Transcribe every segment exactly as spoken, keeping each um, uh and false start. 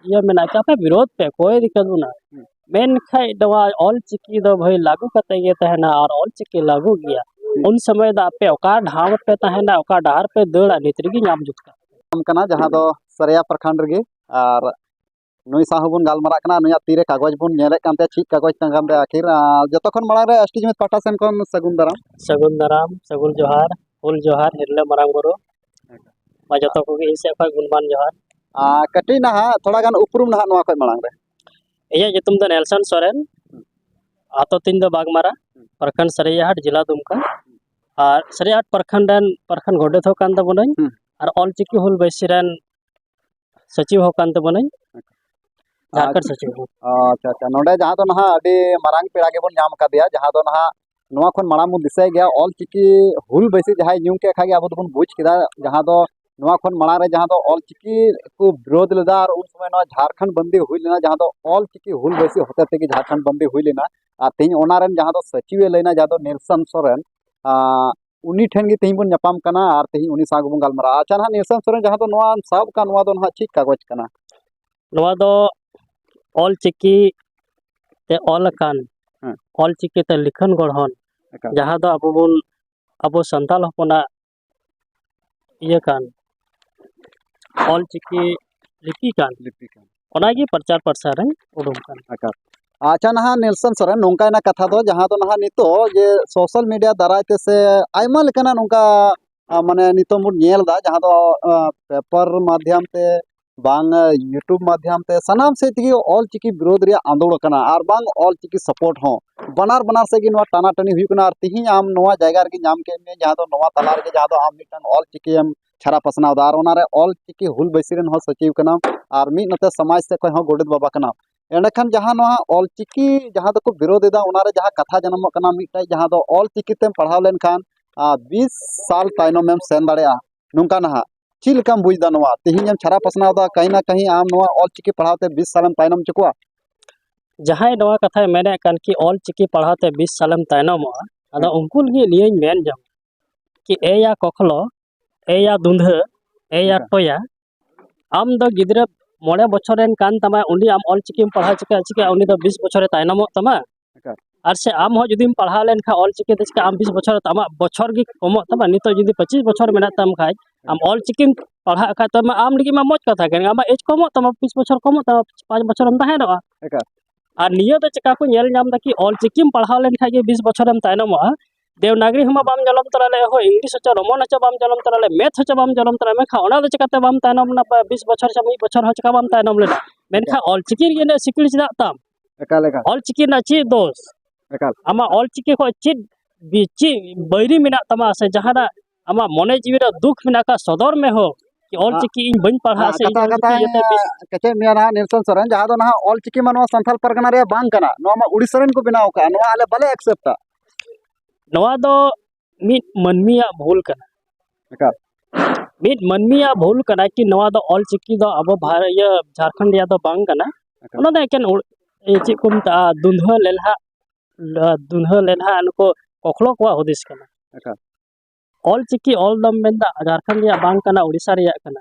ᱤᱭᱟᱹ ᱢᱮᱱᱟᱜ ᱠᱤ ᱟᱯᱮ ᱵᱤᱨᱳᱫᱷ ᱯᱮ, ᱚᱠᱚᱭ ᱫᱤᱠᱠᱟᱛ ᱵᱚᱱᱟ? ᱦᱩᱸ᱾ ᱢᱮᱱᱠᱷᱟᱡ ᱱᱚᱣᱟ ᱚᱞ ᱪᱤᱠᱤ ᱫᱚ ᱵᱷᱟᱹᱭ ᱞᱟᱹᱜᱩ ᱠᱟᱛᱮ ᱜᱮ ᱛᱟᱦᱮᱱᱟ, ᱟᱨ ᱚᱞ ᱪᱤᱠᱤ ᱞᱟᱹᱜᱩ ᱜᱮᱭᱟ᱾ ᱦᱩᱸ᱾ ᱩᱱ ᱥᱚᱢᱚᱭ ᱫᱚ ᱟᱯᱮ ᱚᱠᱟ ᱰᱟᱦᱟᱨ ᱯᱮ ᱛᱟᱦᱮᱱᱟ, ᱚᱠᱟ ᱰᱟᱦᱟᱨ ᱯᱮ ᱫᱟᱹᱲᱟ, ᱱᱤᱛ ᱨᱮᱜᱮ ᱧᱟᱢ ᱡᱩᱛ ᱠᱟᱜ ᱯᱮ᱾ ᱠᱟᱱᱟ, ᱡᱟᱦᱟᱸ ᱫᱚ ᱥᱟᱹᱨᱤᱭᱟ ᱯᱨᱚᱠᱷᱚᱸᱰ ᱨᱮᱜᱮ, ᱟᱨ ᱱᱩᱭ ᱥᱟᱶ ᱦᱚᱸᱵᱚᱱ ᱜᱟᱞᱢᱟᱨᱟᱜ ᱠᱟᱱᱟ᱾ ᱱᱩᱭᱟᱜ ᱛᱤᱨᱮ ᱠᱟᱜᱚᱡᱽ ᱵᱚᱱ ᱧᱮᱞᱮᱫ ᱠᱟᱱ ᱛᱟᱭᱟ, ᱪᱮᱫ ᱠᱟᱜᱚᱡᱽ ᱠᱟᱱ ᱛᱟᱭᱟ ᱟᱹᱠᱷᱤᱨ᱾ ᱟᱨ ᱡᱚᱛᱚ ᱠᱷᱚᱱ ᱢᱟᱲᱟᱝ ᱨᱮ ᱮᱥ ᱴᱤ ᱡᱩᱢᱤᱫ ᱯᱟᱦᱴᱟ ᱥᱮᱱ ᱠᱷᱚᱱ ᱥᱟᱹᱜᱩᱱ ᱫᱟᱨᱟᱢ᱾ ᱥᱟᱹᱜᱩᱱ ᱫᱟᱨᱟᱢ, ᱥᱟᱹᱜᱩᱱ ᱡᱚᱦᱟᱨ, ᱦᱩᱞ ᱡᱚᱦᱟᱨ, ᱦᱤᱨᱞᱟᱹ ᱢᱟᱨᱟᱝ ᱵᱩᱨᱩ, ᱢᱟ ᱡᱚᱛᱚ ᱠᱚᱜᱮ ᱤᱧ ᱥᱮᱫ ᱠᱷᱚᱱ ᱜᱩᱱᱢᱟᱱ ᱡᱚᱦᱟᱨ᱾ ᱟᱨ ᱠᱟᱹᱴᱤᱡ ᱱᱟᱦᱟᱜ ᱛᱷᱚᱲᱟ ᱜᱟᱱ ᱩᱯᱨᱩᱢ ᱱᱟᱦᱟᱜ ᱱᱚᱣᱟ ᱠᱷᱚᱱ ᱢᱟᱲᱟᱝ ᱨᱮ᱾ ᱤᱧᱟᱹᱜ ᱧᱩᱛᱩᱢ ᱫᱚ ᱱᱮᱞᱥᱚᱱ ᱥᱚᱨᱮᱱ, ᱟᱛᱳ ᱛᱤᱧ ᱫᱚ ᱵᱟᱜᱽᱢᱟᱨᱟ, ᱯᱨᱚᱠᱷᱚᱸᱰ ᱥᱟᱹᱨᱤᱭᱟᱦᱟᱴ, ᱡᱮᱞᱟ ᱫᱩᱢᱠᱟ᱾ ᱟᱨ ᱥᱟᱹᱨᱤᱭᱟᱦᱟᱴ ᱯᱨᱚᱠᱷᱚᱸᱰ ᱨᱮᱱ ᱯᱨᱚᱠᱷᱚᱸᱰ ᱜᱚᱰᱮᱛ ᱦᱚᱸ ᱠᱟᱱ ᱛᱟᱵᱚᱱᱟᱹᱧ, ᱦᱩᱸ᱾ ᱟᱨ ᱚᱞ ᱪᱤᱠᱤ ᱦᱩᱞ ᱵᱟᱹᱭᱥᱤ ᱨᱮᱱ ᱥᱚᱪᱤᱵᱽ ᱦᱚᱸ ᱠᱟᱱ ᱛᱟᱵᱚᱱᱟᱹᱧ, ᱡᱷᱟᱨᱠᱷᱚᱸᱰ ᱟᱪᱪᱷᱟ᱾ ᱥᱚᱪᱤᱵᱽ ᱦᱚᱸ᱾ ᱟᱪᱪᱷᱟ, ᱟᱪᱪᱷᱟ᱾ ᱱᱚᱰᱮ ᱡᱟᱦᱟᱸ ᱫᱚ ᱱᱟᱦᱟᱜ ᱟᱹᱰᱤ ᱢᱟᱨᱟᱝ ᱯᱮᱲᱟ ᱜᱮᱵᱚᱱ ᱧᱟᱢ ᱟᱠᱟᱫᱮᱭᱟ, ᱡᱟᱦᱟᱸ ᱫᱚ ᱱᱟᱦᱟᱜ ᱱᱚᱣᱟ ᱠᱷᱚᱱ ᱢᱟᱲᱟᱝ ᱵᱚᱱ ᱫᱤᱥᱟᱹᱭ ᱜᱮᱭᱟ, ᱚᱞ ᱪᱤᱠᱤ ᱦᱩᱞ ᱵᱟᱹᱭᱥᱤ ᱡᱟᱦᱟᱸᱭ ᱧᱩᱢ ᱠᱮᱫ ᱠᱷᱟᱡ ᱜᱮ ᱟᱵᱚ ᱫᱚᱵᱚᱱ ᱵᱩᱡᱽ ᱠᱮᱫᱟ, ᱡᱟᱦᱟᱸ ᱫᱚ ᱱᱚᱣᱟ ᱠᱷᱚᱱ ᱢᱟᱲᱟᱝ ᱨᱮ ᱡᱟᱦᱟᱸ ᱫᱚ ᱚᱞ ᱪᱤᱠᱤ ᱠᱚ ᱵᱤᱨᱳᱫᱷ ᱞᱮᱫᱟ, ᱟᱨ ᱩᱱ ᱥᱚᱢᱚᱭ ᱱᱚᱣᱟ ᱡᱷᱟᱨᱠᱷᱚᱸᱰ ᱵᱟᱱᱫᱤ ᱦᱩᱭ ᱞᱮᱱᱟ, ᱡᱟᱦᱟᱸ ᱫᱚ ᱚᱞ ᱪᱤᱠᱤ ᱦᱩᱞ ᱵᱟᱹᱭᱥᱤ ᱦᱚᱛᱮ ᱛᱮᱜᱮ ᱡᱷᱟᱨᱠᱷᱚᱸᱰ ᱵᱟᱱᱫᱤ ᱦᱩᱭ ᱞᱮᱱᱟ᱾ ᱟᱨ ᱛᱮᱦᱮᱧ ᱚᱱᱟ ᱨᱮᱱ ᱡᱟᱦᱟᱸ ᱫᱚ ᱥᱚᱪᱤᱵᱽ ᱮ ᱞᱟᱹᱭᱱᱟ, ᱡᱟᱦᱟᱸ ᱫᱚ ᱱᱮᱞᱥᱚᱱ ᱥᱚᱨᱮᱱ, ᱟᱸ, ᱩᱱᱤ ᱴᱷᱮᱱ ᱜᱮ ᱛᱮᱦᱮᱧ ᱵᱚᱱ ᱧᱟᱯᱟᱢ ᱠᱟᱱᱟ ᱟᱨ ᱛᱮᱦᱮᱧ ᱩᱱᱤ ᱥᱟᱶ ᱜᱮᱵᱚᱱ ᱜᱟᱞᱢᱟᱨᱟᱜᱼᱟ᱾ ᱟᱪᱪᱷᱟ, ᱱᱟᱦᱟᱜ ᱱᱮᱞᱥᱚᱱ ᱥᱚᱨᱮᱱ, ᱡᱟᱦᱟᱸ ᱫᱚ ᱱᱚᱣᱟᱢ ᱥᱟᱵ ᱟᱠᱟᱫ, ᱱᱚᱣᱟ ᱫᱚ ᱱᱟᱦᱟᱜ ᱪᱮᱫ ᱠᱟᱜᱚᱡᱽ ᱠᱟᱱᱟ? ᱱᱚᱣᱟ ᱫᱚ ᱚᱞ ᱪᱤᱠᱤ ᱛᱮ ᱦᱮᱸ᱾ ᱚᱞ ᱪᱤᱠᱤ ᱛᱮ ᱞᱤᱠᱷᱚᱱ ᱜᱚᱲᱦᱚᱱ, ᱮᱠᱟᱞ᱾ ᱡᱟᱦᱟᱸ ᱫᱚ ᱟᱵᱚ ᱵᱚᱱ, ᱟᱵᱚ ᱥᱟᱱᱛᱟᱲ ᱦᱚᱯᱚᱱᱟᱜ ᱤᱭᱟᱹ ᱠᱟᱱ, ᱚᱞ ᱪᱤᱠᱤ ᱞᱤᱯᱤ ᱠᱟᱱ, ᱞᱤᱯᱤ ᱠᱟᱱ᱾ ᱚᱱᱟᱜᱮ ᱯᱨᱚᱪᱟᱨ ᱯᱨᱚᱥᱟᱨ ᱨᱮ ᱩᱰᱩᱝ ᱠᱟᱱᱟ᱾ ᱟᱪᱪᱷᱟ᱾ ᱟᱪᱪᱷᱟ, ᱱᱟᱦᱟᱜ ᱱᱮᱞᱥᱚᱱ ᱥᱚᱨᱮᱱ, ᱱᱚᱝᱠᱟᱭᱮᱱᱟ ᱠᱟᱛᱷᱟ ᱫᱚ, ᱡᱟᱦᱟᱸ ᱫᱚ ᱱᱟᱦᱟᱜ ᱱᱤᱛᱚᱜ ᱡᱮ social media ᱫᱟᱨᱟᱭ ᱛᱮ ᱥᱮ ᱟᱭᱢᱟ ᱞᱮᱠᱟᱱᱟᱜ ᱱᱚᱝᱠᱟ, ᱟ, ᱢᱟᱱᱮ ᱱᱤᱛᱚᱜ ᱵᱚᱱ ᱧᱮᱞ ᱮᱫᱟ, ᱡᱟᱦᱟᱸ ᱫᱚ, ᱟ, paper ᱢᱟᱫᱽᱫᱷᱚᱢ ᱛᱮ ᱵᱟᱝ, YouTube ᱢᱟᱫᱽᱫᱷᱚᱢ ᱛᱮ ᱥᱟᱱᱟᱢ ᱥᱮᱫ ᱛᱮᱜᱮ ᱚᱞ ᱪᱤᱠᱤ ᱵᱤᱨᱳᱫᱷ ᱨᱮᱭᱟᱜ ᱟᱸᱫᱳᱲ ᱠᱟᱱᱟ, ᱟᱨ ᱵᱟᱝ ᱚᱞ ᱪᱤᱠᱤ support ᱦᱚᱸ᱾ ᱵᱟᱱᱟᱨ, ᱵᱟᱱᱟᱨ ᱥᱮᱫ ᱜᱮ ᱱᱚᱣᱟ ᱴᱟᱱᱟᱴᱟᱹᱱᱤ ᱦᱩᱭᱩᱜ ᱠᱟᱱᱟ᱾ ᱟᱨ ᱛᱤᱦᱤᱧ ᱟᱢ ᱱᱚᱣᱟ ᱡᱟᱭᱜᱟ ᱨᱮᱜᱮ ᱧᱟᱢ ᱠᱮᱫ ᱢᱮᱭᱟ, ᱡᱟᱦᱟᱸ ᱫᱚ ᱱᱚᱣᱟ ᱛᱟᱞᱟ ᱨᱮᱜᱮ ᱡᱟᱦᱟᱸ ᱫᱚ ᱟᱢ ᱢᱤᱫᱴᱟᱝ ᱚᱞ ᱪᱤᱠᱤ ᱮᱢ ᱪᱷᱟᱨᱟ ᱯᱟᱥᱱᱟᱣ ᱮᱫᱟ, ᱟᱨ ᱚᱱᱟᱨᱮ ᱚᱞ ᱪᱤᱠᱤ ᱦᱩᱞ ᱵᱟᱹᱭᱥᱤ ᱨᱮᱱ ᱦᱚᱸ ᱥᱚᱪᱤᱵᱽ ᱠᱟᱱᱟᱢ, ᱟᱨ ᱢᱤᱫ ᱱᱚᱛᱮ ᱥᱚᱢᱟᱡᱽ ᱥᱮᱫ ᱠᱷᱚᱱ ᱦᱚᱸ ᱜᱚᱰᱮᱛ ᱵᱟᱵᱟ ᱠᱟᱱᱟᱢ᱾ ᱮᱸᱰᱮᱠᱷᱟᱱ ᱡᱟᱦᱟᱸ ᱱᱚᱣᱟ ᱚᱞ ᱪᱤᱠᱤ ᱡᱟᱦᱟᱸ ᱫᱚᱠᱚ ᱵᱤᱨᱳᱫᱷ ᱮᱫᱟ, ᱚᱱᱟᱨᱮ ᱡᱟᱦᱟᱸ ᱠᱟᱛᱷᱟ ᱡᱟᱱᱟᱢᱚᱜ ᱠᱟᱱᱟ, ᱢᱤᱫᱴᱟᱝ ᱡᱟᱦᱟᱸ ᱫᱚ ᱚᱞ ᱪᱤᱠᱤ ᱛᱮᱢ ᱯᱟᱲᱦᱟᱣ ᱞᱮᱱᱠᱷᱟᱱ, ᱟ, ᱵᱤᱥ ᱥᱟᱞ ᱛᱟᱭᱱᱚᱢ ᱮᱢ ᱥᱮᱱ ᱫᱟᱲᱮᱭᱟᱜᱼᱟ, ᱱᱚᱝᱠᱟ ᱱᱟᱦᱟᱜ᱾ ᱪᱮᱫ ᱞᱮᱠᱟᱢ ᱵᱩᱡᱽ ᱮᱫᱟ ᱱᱚᱣᱟ? ᱛᱮᱦᱮᱧ ᱮᱢ ᱪᱷᱟᱨᱟ ᱯᱟᱥᱱᱟᱣ ᱮᱫᱟ, ᱠᱟᱹᱦᱤ ᱱᱟ ᱠᱟᱹᱦᱤ ᱟᱢ ᱱᱚᱣᱟ ᱚᱞ ᱪᱤᱠᱤ ᱯᱟᱲᱦᱟᱣ ᱛᱮ ᱵᱤᱥ ᱥᱟᱞᱮᱢ ᱛᱟᱭᱱᱚᱢ ᱦᱚᱪᱚ ᱠᱚᱣᱟ? ᱡᱟᱦᱟᱸᱭ ᱱᱚᱣᱟ ᱠᱟᱛᱷᱟᱭ ᱢᱮᱱᱮᱫ ᱠᱟᱱ ᱠᱤ ᱚᱞ ᱪᱤᱠᱤ ᱯᱟᱲᱦᱟᱣ ᱛᱮ ᱵᱤᱥ ᱥᱟᱞᱮᱢ ᱛᱟᱭᱱᱚᱢᱚᱜᱼᱟ, ᱟᱫᱚ ᱦᱮᱸ᱾ ᱩᱱᱠᱩ ᱞᱟᱹᱜᱤᱫ ᱱᱤᱭᱟᱹᱧ ᱢᱮᱱ ᱡᱚᱝ ᱠᱤ ᱮᱭᱟ ᱠᱚᱠᱷᱞᱚ, ᱮᱭᱟ ᱫᱩᱸᱫᱷᱟᱹ, ᱮᱭᱟ ᱟᱪᱪᱷᱟ᱾ ᱴᱚᱭᱟ, ᱟᱢ ᱫᱚ ᱜᱤᱫᱽᱨᱟᱹ ᱢᱚᱬᱮ ᱵᱚᱪᱷᱚᱨ ᱨᱮᱱ ᱠᱟᱱ ᱛᱟᱢᱟᱭ, ᱩᱱᱤ ᱟᱢ ᱚᱞ ᱪᱤᱠᱤᱢ ᱯᱟᱲᱦᱟᱣ ᱪᱤᱠᱟᱹ ᱪᱤᱠᱟᱹ ᱩᱱᱤ ᱫᱚ ᱵᱤᱥ ᱵᱚᱪᱷᱚᱨᱮ ᱛᱟᱭᱱᱚᱢᱚᱜ ᱛᱟᱢᱟ᱾ ᱮᱠᱟᱞ᱾ ᱟᱨ ᱥᱮ ᱟᱢ ᱦᱚᱸ ᱡᱩᱫᱤᱢ ᱯᱟᱲᱦᱟᱣ ᱞᱮᱱᱠᱷᱟᱱ ᱚᱞ ᱪᱤᱠᱤ ᱛᱮ ᱪᱤᱠᱟᱹ ᱟᱢ ᱵᱤᱥ ᱵᱚᱪᱷᱚᱨ ᱟᱢᱟᱜ ᱵᱚᱪᱷᱚᱨ ᱜᱮ ᱠᱚᱢᱚᱜ ᱛᱟᱢᱟ᱾ ᱱᱤᱛᱚᱜ ᱡᱩᱫᱤ ᱯᱚᱸᱪᱤᱥ ᱵᱚᱪᱷᱚᱨ ᱢᱮᱱᱟᱜ ᱛᱟᱢ ᱠᱷᱟᱡ, ᱟᱢ ᱚᱞ ᱪᱤᱠᱤᱢ ᱯᱟᱲᱦᱟᱜ ᱠᱷᱟᱡ ᱛᱚ ᱟᱢ ᱞᱟᱹᱜᱤᱫ ᱢᱟ ᱢᱚᱡᱽ ᱠᱟᱛᱷᱟ ᱠᱟᱱ ᱜᱮ, ᱟᱢᱟᱜ ᱮᱡᱽ ᱠᱚᱢᱚᱜ ᱛᱟᱢᱟ, ᱵᱤᱥ ᱵᱚᱪᱷᱚᱨ ᱠᱚᱢᱚᱜ ᱛᱟᱢᱟ, ᱯᱟᱸᱪ ᱵᱚᱪᱷᱚᱨᱮᱢ ᱛᱟᱦᱮᱱᱚᱜᱼᱟ᱾ ᱮᱠᱟᱞ᱾ ᱟᱨ ᱱᱤᱭᱟᱹ ᱫᱚ ᱪᱮᱠᱟ ᱠᱚ ᱧᱮᱞ ᱧᱟᱢ ᱮᱫᱟ ᱠᱤ ᱚᱞ ᱪᱤᱠᱤᱢ ᱯᱟᱲᱦᱟᱣ ᱞᱮᱱᱠᱷᱟᱡ ᱜᱮ ᱵᱤᱥ ᱵᱚᱪᱷᱚᱨᱮᱢ ᱛᱟᱭᱱᱚᱢᱚᱜᱼᱟ, ᱫᱮᱵᱽᱱᱟᱜᱽᱨᱤ ᱦᱚᱸ ᱢᱟ ᱵᱟᱢ ᱡᱚᱞᱚᱢ ᱛᱚᱨᱟ ᱞᱮᱫ, ᱦᱳᱭ, ᱤᱝᱞᱤᱥ ᱦᱚᱪᱚ, ᱨᱳᱢᱟᱱ ᱦᱚᱪᱚ ᱵᱟᱢ ᱡᱚᱞᱚᱢ ᱛᱚᱨᱟ ᱞᱮᱫ, ᱢᱮᱛᱷ ᱦᱚᱪᱚ ᱵᱟᱢ ᱡᱚᱞᱚᱢ ᱛᱚᱨᱟ ᱞᱮᱫ, ᱢᱮᱱᱠᱷᱟᱱ ᱚᱱᱟ ᱫᱚ ᱪᱮᱠᱟᱛᱮ ᱵᱟᱢ ᱛᱟᱭᱱᱚᱢ ᱮᱱᱟ? ᱵᱤᱥ ᱵᱚᱪᱷᱚᱨ ᱥᱮ ᱢᱤᱫ ᱵᱚᱪᱷᱚᱨ ᱦᱚᱸ ᱪᱮᱠᱟ ᱵᱟᱢ ᱛᱟᱭᱱᱚᱢ ᱞᱮᱱᱟ? ᱢᱮᱱᱠᱷᱟᱱ ᱚᱞ ᱪᱤᱠᱤ ᱨᱮᱜᱮ ᱤᱱᱟᱹᱜ ᱥᱤᱠᱲᱤ ᱪᱮᱫᱟᱜ ᱛᱟᱢ? ᱮᱠᱟᱞ, ᱮᱠᱟᱞ᱾ ᱚᱞ ᱪᱤᱠᱤ ᱨᱮᱱᱟᱜ ᱪᱮᱫ ᱫᱳᱥ? ᱮᱠᱟᱞ᱾ ᱟᱢᱟᱜ ᱚᱞ ᱪᱤᱠᱤ ᱠᱷᱚᱱ ᱪᱮᱫ ᱵᱤ-, ᱪᱮᱫ ᱵᱟᱹᱭᱨᱤ ᱢᱮᱱᱟᱜ ᱛᱟᱢᱟ ᱥᱮ ᱡᱟᱦᱟᱱᱟᱜ ᱟᱢᱟᱜ ᱢᱚᱱᱮ ᱡᱤᱣᱤ ᱨᱮ ᱫᱩᱠ ᱢᱮᱱᱟᱜ ᱟᱠᱟᱫ, ᱥᱚᱫᱚᱨ ᱢᱮ ᱦᱳ, ᱠᱤ ᱚᱞ ᱪᱤᱠᱤ ᱤᱧ ᱵᱟᱹᱧ ᱯᱟᱲᱦᱟᱜ ᱥᱮ ᱤᱧ ᱠᱟᱛᱷᱟ ᱚᱞ ᱪᱤᱠᱤ ᱠᱟᱛᱷᱟᱧ ᱤᱭᱟᱹᱛᱮ ᱵᱤᱥ- ᱠᱮᱪᱮᱫ ᱢᱮᱭᱟ ᱱᱟᱦᱟᱜ ᱱᱮᱞᱥᱚᱱ ᱥᱚᱨᱮᱱ, ᱡᱟᱦᱟᱸ ᱫᱚ ᱱᱟᱦᱟᱜ ᱚᱞ ᱪᱤᱠᱤ ᱢᱟ ᱱᱚᱣᱟ ᱥᱟᱱᱛᱟᱲ ᱯᱟᱨᱜᱟᱱᱟ ᱨᱮᱭᱟᱜ ᱵᱟᱝ ᱠᱟᱱᱟ, ᱱᱚᱣᱟ ᱢᱟ ᱩᱲᱤᱥᱥᱟ ᱨᱮᱱ ᱠᱚ ᱵᱮᱱᱟᱣ ᱟᱠᱟᱫᱼᱟ, ᱱᱚᱣᱟ ᱟᱞᱮ ᱵᱟᱞᱮ ᱮᱠᱥᱮᱯᱴᱟ᱾ ᱱᱚᱣᱟ ᱫᱚ ᱢᱤᱫ ᱢᱟᱹᱱᱢᱤᱭᱟᱜ ᱵᱷᱩᱞ ᱠᱟᱱᱟ᱾ ᱮᱠᱟᱞ᱾ ᱢᱤᱫ ᱢᱟᱹᱱᱢᱤᱭᱟᱜ ᱵᱷᱩᱞ ᱠᱟᱱᱟ ᱠᱤ ᱱᱚᱣᱟ ᱫᱚ ᱚᱞ ᱪᱤᱠᱤ ᱫᱚ ᱟᱵᱚ ᱵᱷᱟᱨ-, ᱤᱭᱟᱹ ᱡᱷᱟᱲᱠᱷᱚᱸᱰ ᱨᱮᱭᱟᱜ ᱫᱚ ᱵᱟᱝ ᱠᱟᱱᱟ᱾ ᱮᱠᱟᱞ᱾ ᱚᱱᱟ ᱫᱚ ᱮᱠᱮᱱ ᱩᱲ-, ᱤᱭᱟᱹ ᱪᱮᱫ ᱠᱚ ᱢᱮᱛᱟᱜᱼᱟ, ᱫᱩᱱᱦᱟᱹ ᱞᱮᱞᱦᱟ, ᱫᱩᱱᱦᱟᱹ ᱞᱮᱞᱦᱟ ᱱᱩᱠᱩ ᱠᱚᱠᱷᱞᱚ ᱠᱚᱣᱟᱜ ᱦᱩᱫᱤᱥ ᱠᱟᱱᱟ᱾ ᱮᱠᱟᱞ᱾ ᱚᱞ ᱪᱤᱠᱤ ᱚᱞ ᱫᱚᱢ ᱢᱮᱱᱫᱟ ᱡᱷᱟᱲᱠᱷᱚᱸᱰ ᱨᱮᱭᱟᱜ ᱵᱟᱝ ᱠᱟᱱᱟ, ᱩᱲᱤᱥᱥᱟ ᱨᱮᱭᱟᱜ ᱠᱟᱱᱟ,